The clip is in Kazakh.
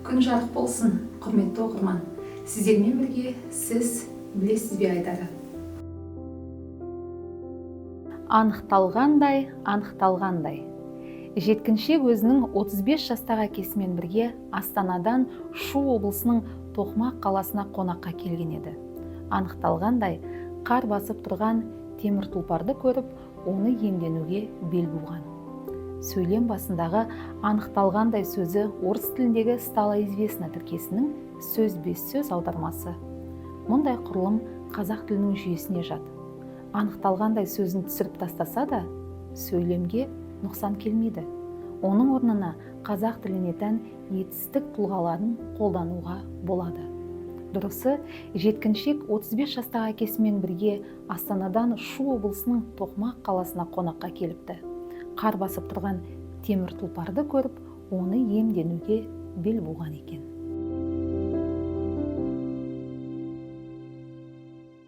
Күн жарық болсын, құрметті оқырман! Сіздермен бірге «Сіз білесіз бе» айдары. Анықталғандай, анықталғандай, жеткіншек өзінің 35 жастағы әкесімен бірге Астанадан Шу облысының Тоқмақ қаласына қонаққа келген еді. Анықталғандай, қар басып тұрған темір тұлпарды көріп, оны иемденуге бел буған. Сөйлем басындағы «анықталғандай» сөзі орыс тіліндегі «стало известно» тіркесінің сөзбе-сөз аудармасы. Мұндай құрылым қазақ тілінің жүйесіне жат. «Анықталғандай» сөзін түсіріп тастаса да, сөйлемге нұқсан келмейді. Оның орнына қазақ тіліне тән етістік тұлғаларын қолдануға болады. Дұрысы, жеткіншек 35 жастағы әкесімен бірге Астанадан Шу облысының Тоқмақ қаласына қонаққа келіпті. Қар басып тұрған темір тұлпарды көріп, оны иемденуге бел буған екен.